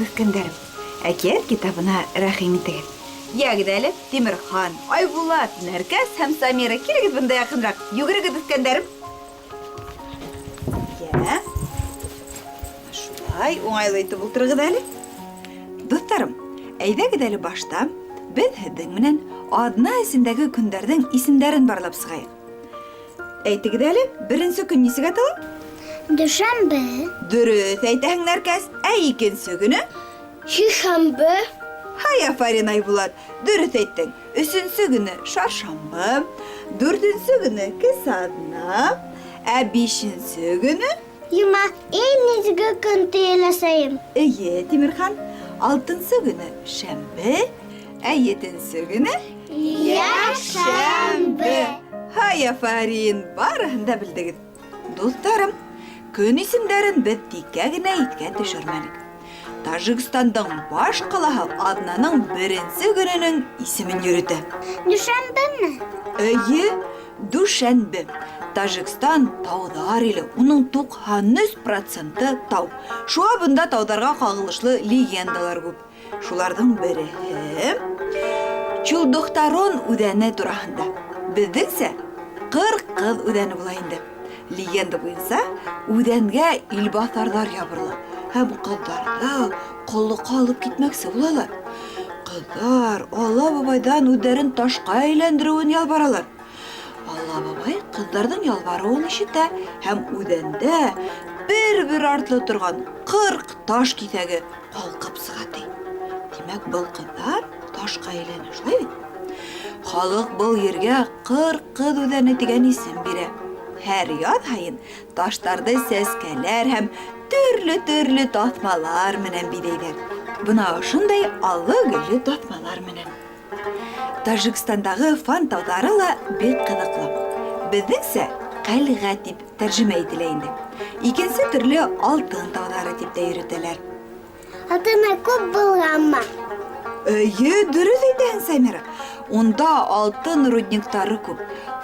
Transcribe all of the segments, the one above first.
үҫкәндәрем. Әкиәт китабына рәхим итегеҙ. Йәгеҙ әле, Тимерхан, Айбулат, Нәркәс һәм Самира, килегеҙ бында яҡыныраҡ. Йүгерегеҙ, үҫкәндәрем. Йә. Шулай, уңайлы итеп ултырығыҙ әле. Дуҫтарым, әйҙәгеҙ әле башта беҙ һеҙҙең менән аҙна эсендәге көндәрҙең исемдәрен барлап сығайыҡ. Әйтегеҙ әле, беренсе көн нисек атала? Дүшәмбе. Дөрөҫ әйтәһең, Нәркәс. Ә икенсе көнө? Сишәмбе. Һай, афарин, Айбулат, дөрөҫ әйттең. Өсөнсө көнө шаршамбы, дүртенсе көнө кесе аҙна, ә бишенсе көнө? Йома, иң изге көн тиеләсәйем. Эйе, Тимерхан, алтынсы көнө шәмбе, ә етенсе көнө? Йәкшәмбе. Һай, афарин, барыһын да белдегеҙ. Дуҫтарым, көн исемдәрен беҙ тиккә генә иҫкә төшөрмәнек. Тажикстандың баш ҡалаһы аҙнаның беренсе көнөнөң исемен йөрөтә. Дүшәмбеме? Эйе, дүшәнбе. Тажикстан тауҙар иле, уның 93 проценты тау. Шуға бында тауҙарға ҡағылышлы легендалар күп. Шуларҙың береһе Чулдухтарон үҙәне тураһында. Беҙҙеңсә 40 ҡыҙ үҙәне була инде. Легенда буйынса, үҙәнгә илбаҫарҙар ябырыла һәм ҡыҙҙарҙы ҡоллоҡҡа алып китмәксе булалар. Ҡыҙҙар Алла бабайҙан үҙҙәрен ташҡа әйләндереүен ялбаралар. Алла бабай ҡыҙҙарҙың ялбарыуын ишетә һәм үҙәндә бер-бер артлы торған 40 таш киҫәге ҡалҡып сыға ти. Тимәк, был ҡыҙҙар ташҡа әйләнә, шулай бит? Халыҡ был ергә 40 ҡыҙ үҙәне тигән исем бирә. Һәр яҙ һайын таштарҙы сәскәләр һәм төрлө-төрлө таҫмалар менән биҙәйҙәр. Бына ошондай аллы-гөллө таҫмалар менән. Тажикстандағы Фан тауҙары ла бик ҡыҙыҡлы. Беҙҙеңсә ҡәлғә тип тәржемә ителә инде. Икенсе төрлө алтын тауҙары тип тә йөрөтәләр. Алтыны күп булғанмы? Эйе, дөрөҫ әйтәһең, Самира. Унда алтын рудниктары күп.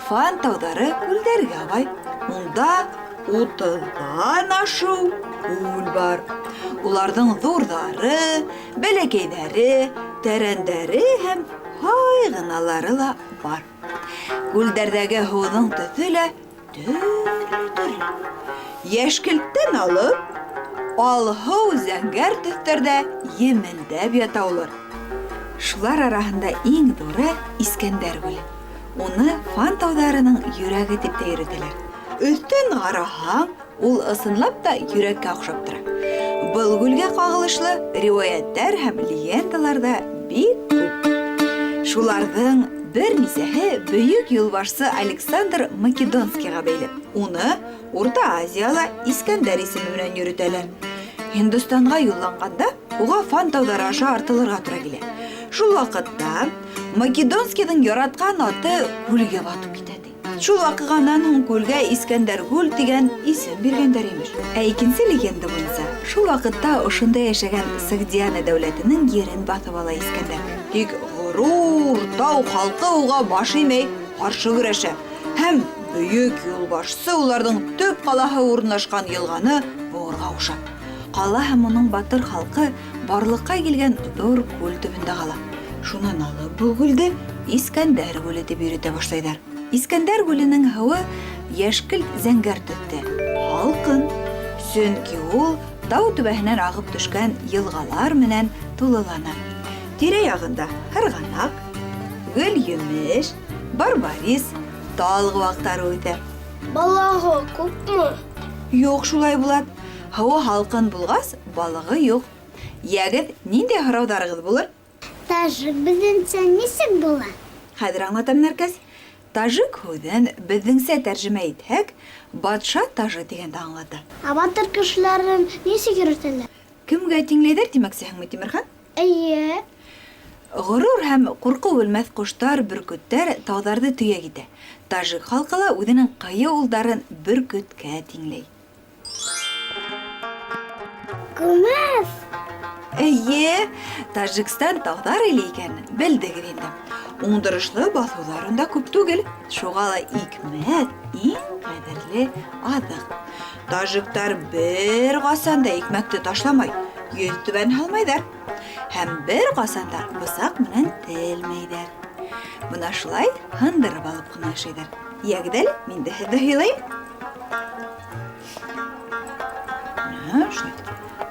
Фан тауҙары күлдәргә бай. Унда утыҙҙан ашыу күл бар. Уларҙың ҙурҙары, бәләкәйҙәре, тәрәндәре һәм һай ғыналары ла бар. Күлдәрҙәге һыуҙың төҫө лә төрлө-төрлө. Йәшкелттән алып, алһыу зәңгәр төҫтәрҙә емелдәп ята улар. Шулар араһында иң ҙуры Искәндәр күле. Уны Фан тауҙарының йөрәге тип тә йөрөтәләр. Өҫтән ҡараһаң, ул ысынлап та йөрәккә оҡшап тора. Был күлгә ҡағылышлы риүәйәттәр һәм легендалар ҙа бик күп. Шуларҙың бер нисәһе бөйөк юлбашсы Александр Македонскийға бәйле. Уны Урта Азияла Искәндәр исеме менән йөрөтәләр. Һиндостанға юлланғанда уға Фан тауҙары аша артылырға тура килә. Шул ваҡытта Македонскийҙың яратҡан аты күлгә батып китә ти. Шул ваҡиғанан һуң күлгә Искәндәр күл тигән исем биргәндәр имеш. Ә икенсе легенда буйынса, шул ваҡытта ошонда йәшәгән Согдиана дәүләтенең ерен баҫып ала Искәндәр. Тик горур тау халҡы уға баш эймәй, ҡаршы көрәшә. Һәм бөйөк юлбашсы уларҙың төп ҡалаһы урынлашҡан йылғаны быуырға ҡуша. Ҡала һәм уның батыр халҡы барлыҡҡа килгән ҙур күл төбөндә ҡала. Шунан алып был күлде Искәндәр күле тип йөрөтә башлайҙар. Искәндәр күленең һыуы йәшкелт зәңгәр төҫтә, һалҡын, сөнки ул тау түбәһенән ағып төшкән йылғалар менән тулылана. Тирә-яғында һырғанаҡ, гөлйемеш, барбарис, тал ҡыуаҡтары үҫә. Балығы күпме? Юҡ шулай, Булат. Һыуы һалҡын булғас, балығы юҡ. Йәгеҙ, ниндәй һорауҙарығыҙ булыр? Тажик беҙҙеңсә нисек була? Хәҙер аңлатам, Нәркәс. Тажик һүҙен беҙҙеңсә тәржемә итһәк, батша тажы тигәнде аңлата. Ә батыр кешеләрен нисек йөрөтәләр? Кемгә тиңләйҙәр тимәксеһеңме, Тимерхан? Эйе. Ғорур һәм ҡурҡыу белмәҫ ҡоштар, бөркөттәр тауҙарҙы төйәк итә. Тажик халҡы ла үҙенең ҡыйыу улдарын бөркөткә тиңләй. Күмәс! Эйе, Тажикстан тауҙар иле икәнен белдегеҙ инде. Уңдырышлы баҫыуҙар унда күп түгел, шуға ла икмәк иң ҡәҙерле аҙыҡ. Тажиктар бер ҡасан да икмәкте ташламай. Йөҙтүбән һалмайҙар һәм бер ҡасан да бысаҡ менән телмәйҙәр. Бына шулай һындырып алып ҡына ашайҙар. Йәгеҙ әле, мин дә һеҙҙе һыйлайым. Менә шулай итеп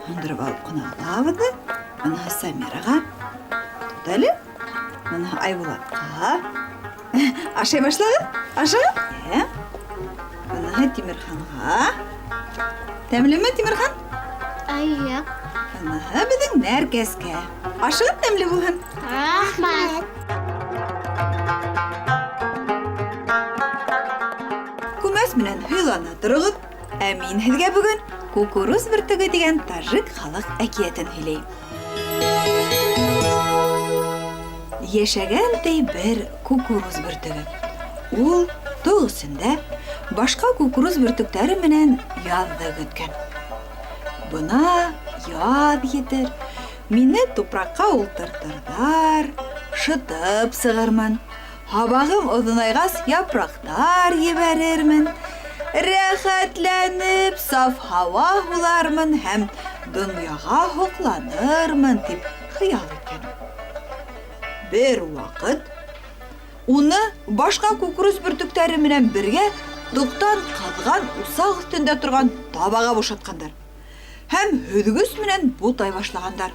һындырып алып ҡына алабыҙ ҙа, быныһы Самираға. Тот әле. Быныһы Айбулатҡа. Ашай башлағыҙ. Ашағыҙ. Ә? Быныһы Тимерханға. Тәмлеме, Тимерхан? Әйе. Быныһы беҙҙең Нәркәскә. Ашығыҙ тәмле булһын. Рәхмәт. Күмәс менән һыйлана тороғоҙ. Ә мин һеҙгә бөгөн Кукуруз бөртөгө тигән тажик халыҡ әкиәтен һөйләйем. Йәшәгән ти бер кукуруз бөртөгө. Ул тоҡ эсендә башҡа кукуруз бөртөктәре менән яҙҙы көткән. Бына яҙ етер, мине тупраҡҡа ултыртырҙар, шытып сығырмын. Һабағым оҙонайғас, япраҡтар ебәрермен. Рәхәтләнеп саф һауа һулармын һәм донъяға һоҡланырмын, тип хыял иткән. Бер ваҡыт уны башҡа кукуруз бөртөктәре менән бергә тоҡтан ҡыҙған усаҡ өҫтөндә торған табаға бушатҡандар һәм һөҙгөс менән бутай башлағандар.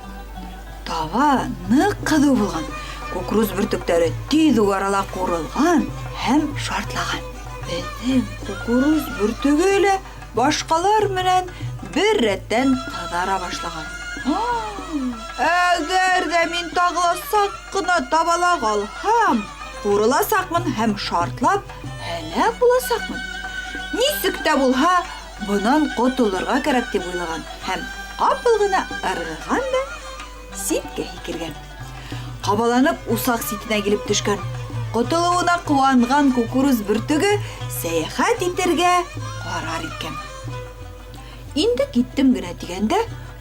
Таба ныҡ ҡыҙыу булған, кукуруз бөртөктәре тиҙ үк арала ҡурылған һәм шартлаған. Беҙҙең кукуруз бөртөгө лә башҡалар менән бер рәттән ҡыҙара башлаған. Әгәр ҙә мин тағы ла саҡ ҡына табала ҡалһам, ҡурыласаҡмын һәм шартлап һәләк буласаҡмын. Нисек тә булһа, бынан ҡотолорға кәрәк тип уйлаған һәм ҡапыл ғына ырғыған да ситкә һикергән. Ҡабаланып усаҡ ситенә килеп төшкән. Ҡотолоуына ҡыуанған кукуруз бөртөгө сәйәхәт итергә ҡарар иткән. Инде киттем генә тигәндә,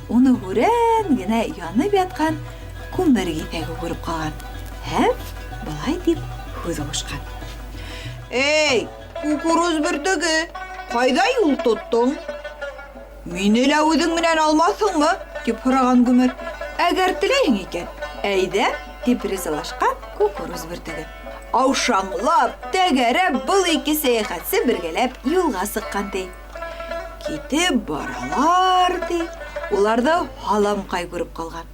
уны һүрән генә янып ятҡан күмер киҫәге күреп ҡалған һәм былай тип һүҙ ҡушҡан. Эй, кукуруз бөртөгө, ҡайҙа юл тоттоң? Мине лә үҙең менән алмаҫһыңмы? Тип һораған күмер. Әгәр теләйһең икән, әйҙә, тип ризалашҡан кукуруз бөртөгө. Аушаңлап, тәгәрәп, был ике сәйәхәтсе бергәләп юлға сыҡҡан ти. Китеп баралар ти, уларҙы һаламҡай күреп ҡалған.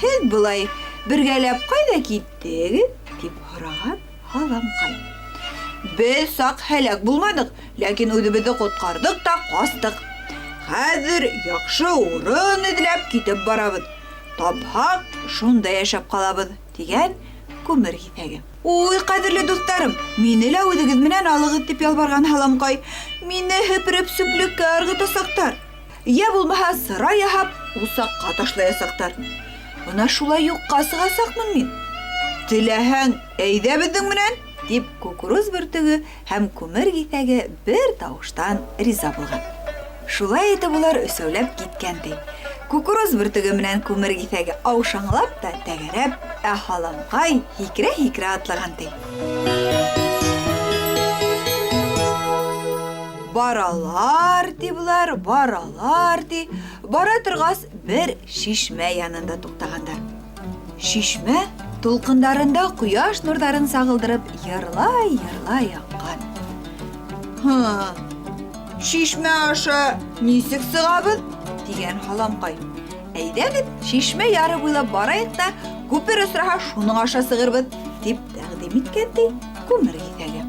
Һеҙ былай бергәләп ҡайҙа киттегеҙ? Тип һораған һаламҡай. Беҙ саҡ һәләк булманыҡ, ләкин үҙебеҙҙе ҡотҡарҙыҡ та ҡастыҡ. Хәҙер яҡшы урын эҙләп китеп барабыҙ. Тапһаҡ, шунда йәшәп ҡалабыҙ, тигән күмер киҫәге. Уй, ҡәҙерле дуҫтарым, мине лә үҙегеҙ менән алығыҙ, тип ялбарған һаламҡай. Мине һепереп сүплеккә ырғытасаҡтар. Йә булмаһа, сыра яһап, усаҡҡа ташлаясаҡтар. Бына шулай юҡҡа сығасаҡмын мин. Теләһәң, әйҙә беҙҙең менән, тип кукуруз бөртөгө һәм күмер киҫәге бер тауыштан риза булған. Шулай итеп улар өсәүләп киткән ти. Кукуруз бөртөгө менән күмер киҫәге аушаңлап та тәгәрәп, ә һаламҡай һикерә-һикерә атлаған ти. Баралар ти былар, баралар ти. Бара торғас, бер шишмә янында туҡтағандар. Шишмә тулҡындарында ҡояш нурҙарын сағылдырып йырлай-йырлай аҡҡан. Һы, шишмә аша нисек сығабыҙ? Тигән һаламҡай. Әйҙәгеҙ, шишмә яры буйлап барайыҡ та, күпер осраһа, шуның аша сығырбыҙ, тип тәҡдим иткән ти күмер киҫәге.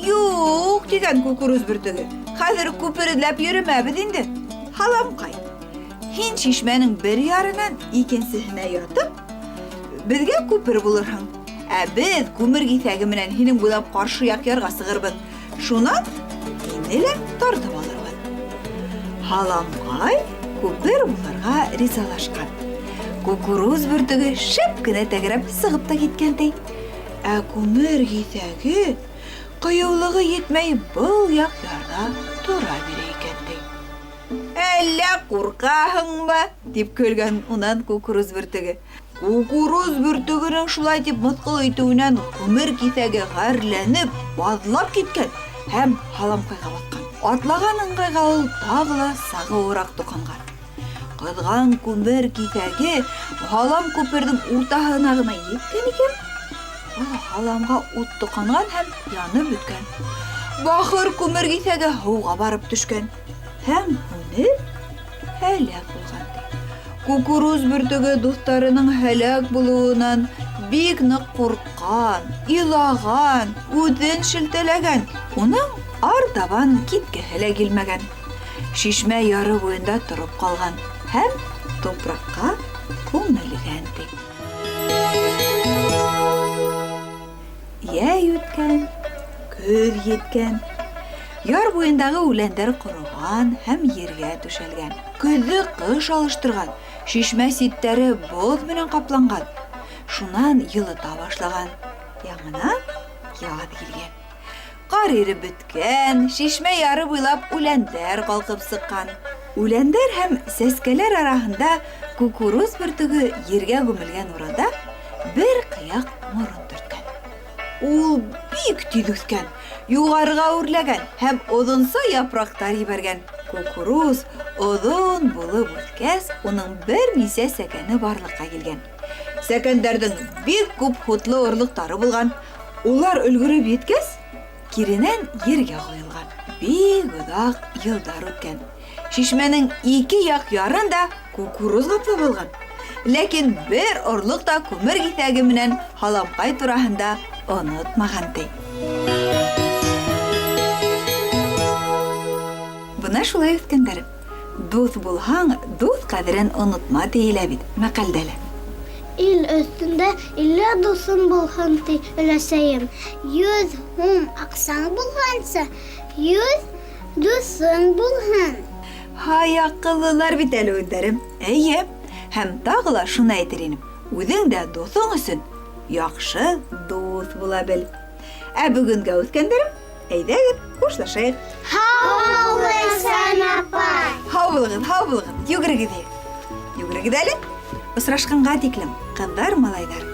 Юҡ, тигән кукуруз бөртөгө. Хәҙер күпер эҙләп йөрөмәбеҙ инде. Һаламҡай, һин шишмәнең бер ярынан икенсеһенә ятып, беҙгә күпер булырһың. Ә беҙ күмер киҫәге менән һинең буйлап ҡаршы яҡ ярға сығырбыҙ. Шунан һине лә тартып алырбыҙ. Һаламҡай күпер булырға ризалашҡан. Кукуруз бөртөгө шәп кенә тәгәрәп сығып та киткән ти. Ә күмер киҫәге ҡыйыулығы етмәй был яҡ ярҙа тора бирә икән ти. Әллә ҡурҡаһыңмы? Тип көлгән унан кукуруз бөртөгө. Кукуруз бөртөгөнөң шулай тип мыҫҡыл итеүенән күмер киҫәге ғәрләнеп, баҙлап киткән һәм һаламҡайға батҡан. Атлаған ыңғайға ул тағы ла сағыуыраҡ тоҡанған. Ҡыҙған күмер киҫәге һалам күперҙең уртаһына ғына еткән икән, ул һаламға ут тоҡанған һәм янып бөткән. Бахыр күмер киҫәге һыуға барып төшкән һәм һүнеп һәләк булған. Ти. Кукуруз бөртөгө дуҫтарының һәләк булыуынан бик ныҡ ҡурҡҡан, илаған, үҙен шелтәләгән. Уның артабан киткеһе лә килмәгән. Шишмә яры буйында тороп ҡалған һәм тупраҡҡа күмелгән, ти. Йәй үткән, көҙ еткән. Яр буйындағы үләндәр ҡороған һәм ергә түшәлгән. Көҙҙө ҡыш алыштырған, шишмә ситтәре боҙ менән ҡапланған. Шунан йылыта башлаған. Яңынан яҙ килгән. Ҡар иреп бөткән, шишмә яры буйлап үләндәр ҡалҡып сыҡҡан. Үләндәр һәм сәскәләр араһында кукуруз бөртөгө ергә күмелгән урында бер ҡыяҡ морон төрткән. Ул бик тиҙ үҫкән, юғарыға үрләгән һәм оҙонса япраҡтар ебәргән. Кукуруз оҙон булып үҫкәс, уның бер нисә сәкәне барлыҡҡа килгән. Сәкәндәрҙең бик күп һутлы орлоҡтары булған. Улар өлгөрөп еткәс, киренән ергә ҡойолған. Бик оҙаҡ йылдар үткән. Шишмәнең ике яҡ ярын да кукуруз ҡаплап алған. Ләкин бер орлоҡ та күмер киҫәге менән һаламҡай тураһында онотмаған, ти. Бына шулай, үҫкәндәрем. Дуҫ булһаң, дуҫ ҡәҙерен онотма, тиелә бит мәҡәлдә лә. Ил өҫтөндә 50 дуҫың булһын, ти өләсәйем. 100 һум аҡсаң булғансы, 100 дуҫың булһын. Һай, аҡыллылар бит әле үҙҙәрем. Эйе. Һәм тағы ла шуны әйтер инем. Үҙең дә дуҫың өсөн яҡшы дуҫ була бел. Ә бөгөнгә, үҫкәндәрем, әйҙәгеҙ, хушлашайыҡ. Һау бул, Ләйсән апай. Һау булығыҙ, һау булығыҙ. Йүгерегеҙ. Йүгерегеҙ әле. Осрашҡанға тиклем, ҡыҙҙар, малайҙар.